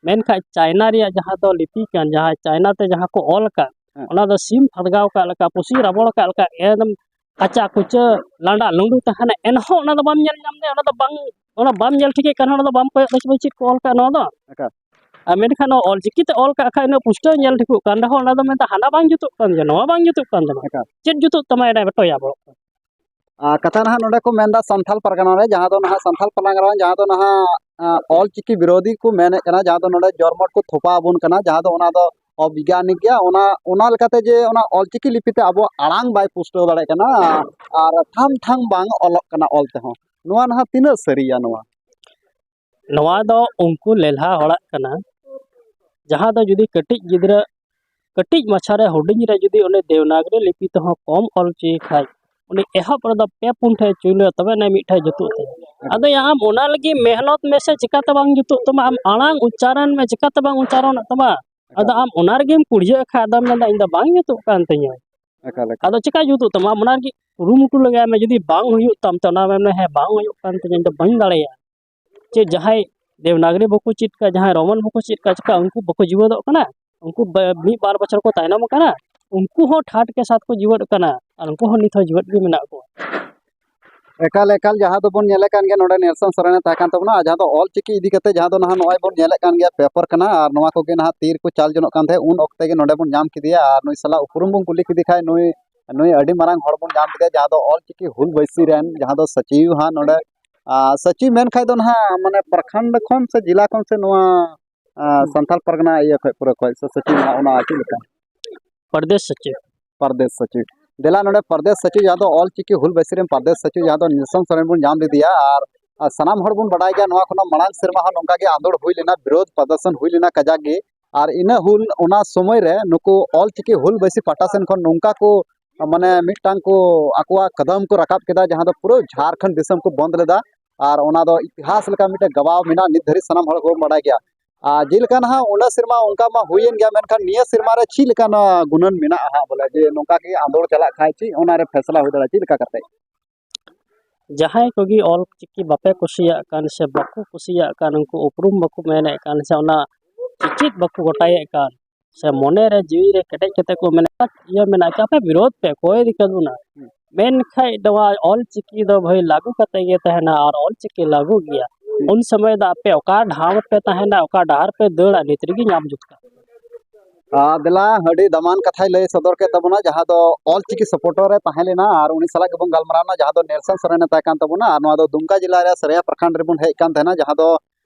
ᱢᱮᱱᱠᱷᱟᱱ ᱪᱟᱭᱱᱟ ᱨᱮᱭᱟᱜ ᱡᱟᱦᱟᱸ ᱫᱚ ᱞᱤᱯᱤ ᱠᱟᱱ, ᱡᱟᱦᱟᱸ ᱪᱟᱭᱱᱟ ᱛᱮ ᱡᱟᱦᱟᱸ ᱠᱚ ᱚᱞ ᱟᱠᱟᱫ, ᱦᱮᱸ᱾ ᱚᱱᱟ ᱫᱚ ᱥᱤᱢ ᱯᱷᱟᱫᱽᱜᱟᱣ ᱠᱟᱜ ᱞᱮᱠᱟ, ᱯᱩᱥᱤ ᱨᱟᱵᱚᱲ ᱠᱟᱜ ᱞᱮᱠᱟ ᱮᱠᱫᱚᱢ ᱠᱟᱪᱟ ᱠᱩᱪᱟᱹ ᱞᱟᱸᱰᱟ ᱞᱩᱸᱰᱩ ᱛᱟᱦᱮᱱᱟ, ᱮᱱᱦᱚᱸ ᱚᱱᱟ ᱫᱚ ᱵᱟᱢ ᱧᱮᱞ ᱧᱟᱢ ᱫᱟ, ᱚᱱᱟ ᱫᱚ ᱵᱟᱝ, ᱚᱱᱟ ᱵᱟᱢ ᱧᱮᱞ ᱴᱷᱤᱠᱮᱫ ᱠᱟᱱᱟ, ᱚᱱᱟ ᱫᱚ ᱵᱟᱢ ᱠᱚᱭᱚᱜ ᱫᱟ ᱪᱮᱫ ᱠᱚ ᱚᱞ ᱠᱟᱜ ᱱᱚᱣᱟ ᱫᱚ᱾ ᱮᱠᱟᱞ᱾ ᱟᱨ ᱢᱮᱱᱠᱷᱟᱱ ᱱᱚᱣᱟ ᱚᱞ ᱪᱤᱠᱤ ᱛᱮ ᱚᱞ ᱠᱟᱜ ᱠᱷᱟᱡ ᱩᱱᱟᱹᱜ ᱯᱩᱥᱴᱟᱹᱣ ᱧᱮᱞ ᱴᱷᱤᱠᱚᱜ ᱠᱟᱱ ᱨᱮᱦᱚᱸ, ᱚᱱᱟ ᱫᱚ ᱢᱮᱱᱫᱟ ᱦᱟᱱᱟ ᱵᱟᱝ ᱡᱩᱛᱩᱜ ᱠᱟᱱ ᱜᱮᱭᱟ, ᱱᱚᱣᱟ ᱵᱟᱝ ᱡᱩᱛᱩᱜ ᱠᱟᱱ ᱛᱟᱢᱟ᱾ ᱮᱠᱟᱞ᱾ ᱪᱮᱫ ᱡᱩᱛᱩᱜ ᱛᱟᱢᱟ ᱮᱱᱮ ᱵᱮᱴᱚᱭᱟ ᱵᱚᱞᱚᱜ ᱠᱟᱱᱟ᱾ ᱟᱨ ᱠᱟᱛᱷᱟ ᱱᱟᱦᱟᱜ ᱱᱚᱰᱮ ᱠᱚ ᱢᱮᱱᱫᱟ ᱥᱟᱱᱛᱷᱟᱞ ᱯᱟᱨᱜᱟᱱᱟ ᱨᱮ, ᱡᱟᱦᱟᱸ ᱫᱚ ᱱᱟᱦᱟᱜ ᱥᱟᱱᱛᱷᱟᱞ ᱯᱟᱨᱜᱟᱱᱟ ᱨᱮ, ᱡᱟᱦᱟᱸ ᱫᱚ ᱱᱟᱦᱟᱜ, ᱟᱸ, ᱚᱞ ᱪᱤᱠᱤ ᱵᱤᱨᱳᱫᱷᱤ ᱠᱚ ᱢᱮᱱᱮᱫ ᱠᱟᱱᱟ, ᱡᱟᱦᱟᱸ ᱫᱚ ᱱᱚᱰᱮ ᱡᱚᱨᱢᱚᱴ ᱠᱚ ᱛᱷᱚᱯᱟ ᱟᱵᱚᱱ ᱠᱟᱱᱟ, ᱡᱟᱦᱟᱸ ᱫᱚ ᱚᱱᱟ ᱫᱚ ᱚᱵᱤᱜᱽᱜᱟᱱᱤᱠ ᱜᱮᱭᱟ, ᱚᱱᱟ, ᱚᱱᱟ ᱞᱮᱠᱟᱛᱮ ᱡᱮ ᱚᱱᱟ ᱚᱞ ᱪᱤᱠᱤ ᱞᱤᱯᱤ ᱛᱮ ᱟᱵᱚᱣᱟᱜ ᱟᱲᱟᱝ ᱵᱟᱭ ᱯᱩᱥᱴᱟᱹᱣ ᱫᱟᱲᱮᱭᱟᱜ ᱠᱟᱱᱟ, ᱟᱨ ᱴᱷᱟᱢ ᱴᱷᱟᱢ ᱵᱟᱝ ᱚᱞᱚᱜ ᱠᱟᱱᱟ ᱚᱞ ᱛᱮᱦᱚᱸ, ᱱᱚᱣᱟ ᱱᱟᱦᱟᱜ ᱛᱤᱱᱟᱹᱜ ᱥᱟᱹᱨᱤᱭᱟ ᱱᱚᱣᱟ? ᱱᱚᱣᱟ ᱫᱚ ᱩᱱᱠᱩ ᱞᱮᱞᱦᱟ ᱦᱚᱲᱟᱜ ᱠᱟᱱᱟ, ᱡᱟᱦᱟᱸ ᱫᱚ ᱡᱩᱫᱤ ᱠᱟᱹᱴᱤᱡ ᱜᱤᱫᱽᱨᱟᱹ, ᱠᱟᱹᱴᱤᱡ ᱢᱟᱪᱷᱟ ᱨᱮ, ᱦᱩᱰᱤᱧ ᱨᱮ ᱡᱩᱫᱤ ᱩᱱᱤ ᱫᱮᱣᱱᱟᱜᱽᱨᱤ ᱞᱤᱯᱤ ᱛᱮᱦᱚᱸ ᱠᱚᱢ ᱚᱞ ᱦᱚᱪᱚᱭᱮ ᱠᱷᱟᱡ, ᱩᱱᱤ ᱮᱦᱚᱵ ᱨᱮᱫᱚ ᱯᱮ ᱯᱩᱱ ᱴᱷᱮᱡ ᱪᱩᱭᱞᱟᱹ, ᱛᱚᱵᱮ ᱟᱹᱱᱤᱡ ᱢᱤᱫ ᱴᱷᱮᱡ ᱡᱩᱛᱩᱜ ᱛᱟᱭᱟ᱾ ᱟᱫᱚ ᱭᱟ ᱟᱢ ᱚᱱᱟ ᱞᱟᱹᱜᱤᱫ ᱢᱮᱦᱱᱚᱛ ᱢᱮᱥᱮ, ᱪᱤᱠᱟᱛᱮ ᱵᱟᱝ ᱡᱩᱛᱩᱜ ᱛᱟᱢᱟ? ᱟᱢ ᱟᱲᱟᱝ ᱩᱪᱪᱟᱨᱚᱱ ᱢᱮ, ᱪᱤᱠᱟᱛᱮ ᱵᱟᱝ ᱩᱪᱪᱟᱨᱚᱱᱚᱜ ᱛᱟᱢᱟ? ᱟᱫᱚ ᱟᱢ ᱚᱱᱟ ᱨᱮᱜᱮᱢ ᱠᱩᱲᱤᱭᱟᱹᱜ ᱠᱷᱟᱡ, ᱟᱫᱚᱢ ᱢᱮᱱᱫᱟ, "ᱤᱧ ᱫᱚ ᱵᱟᱝ ᱡᱩᱛᱩᱜ ᱠᱟᱱ ᱛᱤᱧᱟᱹ᱾" ᱮᱠᱟᱞ, ᱮᱠᱟᱞ᱾ ᱟᱫᱚ ᱪᱤᱠᱟ ᱡᱩᱛᱩᱜ ᱛᱟᱢᱟ? ᱟᱢ ᱚᱱᱟ ᱨᱮᱜᱮ ᱠᱩᱨᱩᱢᱩᱴᱩ ᱞᱟᱜᱟᱭ ᱢᱮ᱾ ᱡᱩᱫᱤ ᱵᱟᱝ ᱦᱩᱭᱩᱜ ᱛᱟᱢ ᱛᱮ, ᱚᱱᱟ ᱢᱮᱱ ᱢᱮ, "ᱦᱮᱸ, ᱵᱟᱝ ᱦᱩᱭᱩᱜ ᱠᱟᱱ ᱛᱤᱧᱟᱹ, ᱤᱧ ᱫᱚ ᱵᱟᱹᱧ ᱫᱟᱲᱮᱭᱟᱜᱼᱟ᱾" ᱪᱮᱫ ᱡᱟᱦᱟᱸᱭ ᱫᱮᱵᱽᱱᱟᱜᱽᱨᱤ ᱵᱟᱠᱚ ᱪᱮᱫ ᱠᱟᱜ, ᱡᱟᱦᱟᱸᱭ ᱨᱳᱢᱟᱱ ᱵᱟᱠᱚ ᱪᱮᱫ ᱠᱟᱜ, ᱪᱮᱠᱟ ᱩᱱᱠᱩ ᱵᱟᱠᱚ ᱡᱤᱣᱮᱫᱚᱜ ᱠᱟᱱᱟ? ᱩᱱᱠᱩ ᱵᱟ- ᱢᱤᱫ ᱵᱟᱨ ᱵᱚᱪᱷᱚᱨ ᱠᱚ ᱛᱟᱭᱱᱚᱢ ᱠᱟᱱᱟ, ᱩᱱᱠᱩ ᱦᱚᱸ ᱴᱷᱟᱴ ᱠᱮ ᱥᱟᱛ ᱠᱚ ᱡᱤᱣᱮᱫ ᱠᱟᱱᱟ, ᱟᱨ ᱩᱱᱠᱩ ᱦᱚᱸ ᱱᱤᱛ ᱦᱚᱸ ᱡᱤᱣᱮᱫ ᱜᱮ ᱢᱮᱱᱟᱜ ᱠᱚᱣᱟ᱾ ᱮᱠᱟᱞ, ᱮᱠᱟᱞ, ᱡᱟᱦᱟᱸ ᱫᱚᱵᱚᱱ ᱧᱮᱞᱮᱫ ᱠᱟᱱ ᱜᱮᱭᱟ, ᱱᱚᱰᱮ ᱱᱮᱞᱥᱚᱱ ᱥᱚᱨᱮᱱᱮ ᱛᱟᱦᱮᱸ ᱠᱟᱱ ᱛᱟᱵᱚᱱᱟ, ᱟᱨ ᱡᱟᱦᱟᱸ ᱫᱚ ᱚᱞ ᱪᱤᱠᱤ ᱤᱫᱤ ᱠᱟᱛᱮ, ᱡᱟᱦᱟᱸ ᱫᱚ ᱱᱟᱦᱟᱜ ᱱᱚᱜᱼᱚᱭ ᱵᱚᱱ ᱧᱮᱞᱮᱫ ᱠᱟᱱ ᱜᱮᱭᱟ, ᱯᱮᱯᱟᱨ ᱠᱟᱱᱟ, ᱟᱨ ᱱᱚᱣᱟ ᱠᱚᱜᱮ ᱱᱟᱦᱟᱜ ᱛᱤ ᱨᱮᱠᱚ ᱪᱟᱞ ᱡᱚᱱᱚᱜ ᱠᱟᱱ ᱛᱟᱦᱮᱸᱫ, ᱩᱱ ᱚᱠᱛᱮ ᱜᱮ ᱱᱚᱰᱮ ᱵᱚᱱ ᱧᱟᱢ ᱠᱮᱫᱮᱭᱟ, ᱟᱨ ᱱᱩᱭ ᱥᱟᱞᱟᱜ ᱩᱯᱨᱩᱢ ᱵᱚᱱ ᱠᱩᱞᱤ ᱠᱮᱫᱮ ᱠᱷᱟᱡ, ᱱᱩᱭ, ᱱᱩᱭ ᱟᱹᱰᱤ ᱢᱟᱨᱟᱝ ᱦᱚᱲ ᱵᱚᱱ ᱧᱟᱢ ᱠᱮᱫᱮᱭᱟ, ᱡᱟᱦᱟᱸ ᱫᱚ ᱚᱞ ᱪᱤᱠᱤ ᱦᱩᱞ ᱵᱟᱹᱭᱥᱤ ᱨᱮᱱ, ᱡᱟᱦᱟᱸ ᱫᱚ ᱥᱟᱹᱪᱤᱣ ᱦᱟᱸᱜ ᱱᱚᱰᱮ, ᱟᱨ ᱥᱟᱹᱪᱤᱣ ᱢᱮᱱ ᱠᱷᱟᱡ ᱫᱚ ᱱᱟᱦᱟᱜ, ᱢᱟᱱᱮ, ᱯᱨᱚᱠᱷᱚᱸᱰ ᱠᱷᱚᱱ ᱥᱮ ᱡᱮᱞᱟ ᱠᱷᱚᱱ ᱥᱮ ᱱᱚᱣᱟ, ᱟᱨ ᱦᱩᱸ᱾ ᱥᱟᱱᱛᱟᱲ ᱯᱟᱨᱜᱟᱱᱟ ᱤᱭᱟᱹ ᱠᱷᱚᱡ, ᱯᱩᱨᱟᱹ ᱠᱷᱚᱡ ᱥᱮ ᱥᱟᱹᱪᱤᱣ ᱱᱟᱦᱟᱜ ᱚᱱᱟ ᱪᱮᱫ ᱞᱮᱠᱟ? ᱯᱨᱚᱫᱮᱥ ᱥᱚᱪᱤᱵᱽ᱾ ᱯᱨᱚᱫᱮᱥ ᱥᱚᱪᱤᱵᱽ᱾ ᱫᱮᱞᱟ ᱱᱚᱰᱮ ᱯᱨᱚᱫᱮᱥ ᱥᱚᱪᱤᱵᱽ, ᱡᱟᱦᱟᱸ ᱫᱚ ᱚᱞ ᱪᱤᱠᱤ ᱦᱩᱞ ᱵᱟᱹᱭᱥᱤ ᱨᱮᱱ ᱯᱨᱚᱫᱮᱥ ᱥᱚᱪᱤᱵᱽ, ᱡᱟᱦᱟᱸ ᱫᱚ ᱱᱮᱞᱥᱚᱱ ᱥᱚᱨᱮᱱ ᱵᱚᱱ ᱧᱟᱢ ᱞᱮᱫᱮᱭᱟ᱾ ᱟᱨ, ᱟᱨ ᱥᱟᱱᱟᱢ ᱦᱚᱲ ᱵᱚᱱ ᱵᱟᱰᱟᱭ ᱜᱮᱭᱟ, ᱱᱚᱣᱟ ᱠᱷᱚᱱᱟᱜ ᱢᱟᱲᱟᱝ ᱥᱮᱨᱢᱟ ᱦᱚᱸ ᱱᱚᱝᱠᱟ ᱜᱮ ᱟᱸᱫᱳᱲ ᱦᱩᱭ ᱞᱮᱱᱟ, ᱵᱤᱨᱳᱫᱷ ᱯᱨᱚᱫᱚᱨᱥᱚᱱ ᱦᱩᱭ ᱞᱮᱱᱟ ᱠᱟᱡᱟᱠ ᱜᱮ᱾ ᱟᱨ ᱤᱱᱟᱹ ᱦᱩᱞ, ᱚᱱᱟ ᱥᱚᱢᱚᱭ ᱨᱮ ᱱᱩᱠᱩ ᱚᱞ ᱪᱤᱠᱤ ᱦᱩᱞ ᱵᱟᱹᱭᱥᱤ ᱯᱟᱦᱴᱟ ᱥᱮᱱ ᱠᱷᱚᱱ ᱱᱚᱝᱠᱟ ᱠᱚ, ᱢᱟᱱᱮ, ᱢᱤᱫᱴᱟᱝ ᱠᱚ ᱟᱠᱚᱣᱟᱜ ᱠᱟᱫᱟᱢ ᱠᱚ ᱨᱟᱠᱟᱵ ᱠᱮᱫᱟ, ᱡᱟᱦᱟᱸ ᱫᱚ ᱯᱩᱨᱟᱹ ᱡᱷᱟᱲᱠᱷᱚᱸᱰ ᱫᱤᱥᱚᱢ ᱠᱚ ᱵᱚᱱᱫ ᱞᱮᱫᱟ᱾ ᱟᱨ ᱚᱱᱟ ᱫᱚ ᱤᱛᱤᱦᱟᱥ ᱞᱮᱠᱟ ᱢᱤᱫᱴᱮᱱ ᱜᱟᱵᱟᱣ ᱢᱮᱱᱟᱜᱼᱟ, ᱱᱤᱛ ᱫᱷᱟᱹᱨᱤᱡ ᱥᱟᱱᱟᱢ ᱦᱚᱲ ᱠᱚ ᱵᱟᱰᱟᱭ ᱜᱮᱭᱟ᱾ ᱟᱨ ᱡᱮᱞᱮᱠᱟ ᱱᱟᱦᱟᱜ ᱚᱱᱟ ᱥᱮᱨᱢᱟ ᱚᱱᱠᱟ ᱢᱟ ᱦᱩᱭᱮᱱ ᱜᱮᱭᱟ, ᱢᱮᱱᱠᱷᱟᱱ ᱱᱤᱭᱟᱹ ᱥᱮᱨᱢᱟ ᱨᱮ ᱪᱮᱫ ᱞᱮᱠᱟ ᱱᱚᱣᱟ ᱜᱩᱱᱟᱹᱱ ᱢᱮᱱᱟᱜᱼᱟ ᱦᱟᱸᱜ, ᱵᱚᱞᱮ, ᱡᱮ ᱱᱚᱝᱠᱟ ᱜᱮ ᱟᱸᱫᱳᱲ ᱪᱟᱞᱟᱜ ᱠᱷᱟᱡ ᱪᱮᱫ ᱚᱱᱟ ᱨᱮ ᱯᱷᱮᱥᱞᱟ ᱦᱩᱭ ᱫᱟᱲᱮᱭᱟᱜᱼᱟ, ᱪᱮᱫ ᱞᱮᱠᱟ ᱠᱟᱛᱮ? ᱡᱟᱦᱟᱸᱭ ᱠᱚᱜᱮ ᱚᱞ ᱪᱤᱠᱤ ᱵᱟᱯᱮ ᱠᱩᱥᱤᱭᱟᱜ ᱠᱟᱱ ᱥᱮ ᱵᱟᱠᱚ ᱠᱩᱥᱤᱭᱟᱜ ᱠᱟᱱ, ᱩᱱᱠᱩ ᱩᱯᱨᱩᱢ ᱵᱟᱠᱚ ᱢᱮᱱᱮᱫ ᱠᱟᱱ ᱥᱮ ᱚᱱᱟ ᱪᱮᱪᱮᱫ ᱵᱟᱠᱚ ᱜᱚᱴᱟᱭᱮᱫ ᱠᱟᱱ, ᱥᱮ ᱢᱚᱱᱮ ᱨᱮ ᱡᱤᱣᱤ ᱨᱮ ᱠᱮᱴᱮᱡ ᱠᱟᱛᱮ ᱠᱚ ᱢᱮᱱᱟ, ᱤᱭᱟᱹ ᱢᱮᱱᱟ ᱠᱤ ᱟᱯᱮ ᱵᱤᱨᱳᱫᱷ ᱯᱮ, ᱚᱠᱚᱭ ᱫᱤᱠᱠᱟᱛ ᱵᱚᱱᱟ? ᱦᱩᱸ᱾ ᱢᱮᱱᱠᱷᱟᱡ ᱱᱚᱣᱟ ᱚᱞ ᱪᱤᱠᱤ ᱫᱚ ᱵᱷᱟᱹᱭ ᱞᱟᱹᱜᱩ ᱠᱟᱛᱮ ᱜᱮ ᱛᱟᱦᱮᱱᱟ, ᱟᱨ ᱚᱞ ᱪᱤᱠᱤ ᱞᱟᱹᱜᱩ ᱜᱮᱭᱟ᱾ ᱦᱩᱸ᱾ ᱩᱱ ᱥᱚᱢᱚᱭ ᱫᱚ ᱟᱯᱮ ᱚᱠᱟ ᱰᱟᱦᱟᱨ ᱯᱮ ᱛᱟᱦᱮᱱᱟ, ᱚᱠᱟ ᱰᱟᱦᱟᱨ ᱯᱮ ᱫᱟᱹᱲᱟ, ᱱᱤᱛ ᱨᱮᱜᱮ ᱧᱟᱢ ᱡᱩᱛ ᱠᱟᱜ ᱯᱮ᱾ ᱟᱨ ᱫᱮᱞᱟ, ᱟᱹᱰᱤ ᱫᱟᱢᱟᱱ ᱠᱟᱛᱷᱟᱭ ᱞᱟᱹᱭ ᱥᱚᱫᱚᱨ ᱠᱮᱫ ᱛᱟᱵᱚᱱᱟ, ᱡᱟᱦᱟᱸ ᱫᱚ ᱚᱞ ᱪᱤᱠᱤ ᱥᱟᱯᱳᱨᱴᱟᱨ ᱮ ᱛᱟᱦᱮᱸ ᱞᱮᱱᱟ, ᱟᱨ ᱩᱱᱤ ᱥᱟᱞᱟᱜ ᱜᱮᱵᱚᱱ ᱜᱟᱞᱢᱟᱨᱟᱣ ᱮᱱᱟ, ᱡᱟᱦᱟᱸ ᱫᱚ ᱱᱮᱞᱥᱚᱱ ᱥᱚᱨᱮᱱ ᱮ ᱛᱟᱦᱮᱸ ᱠᱟᱱ ᱛᱟᱵᱚᱱᱟ᱾ ᱟᱨ ᱱᱚᱣᱟ ᱫᱚ ᱫᱩᱢᱠᱟ ᱡᱮᱞᱟ ᱨᱮᱭᱟᱜ ᱥᱟᱹᱨᱟᱹᱭᱟ ᱯᱨᱚᱠᱷᱚᱸᱰ ᱨᱮᱵᱚᱱ ᱦᱮᱡ ᱠᱟᱱ ᱛᱟᱦᱮᱱᱟ, ᱡᱟᱦᱟᱸ ᱫᱚ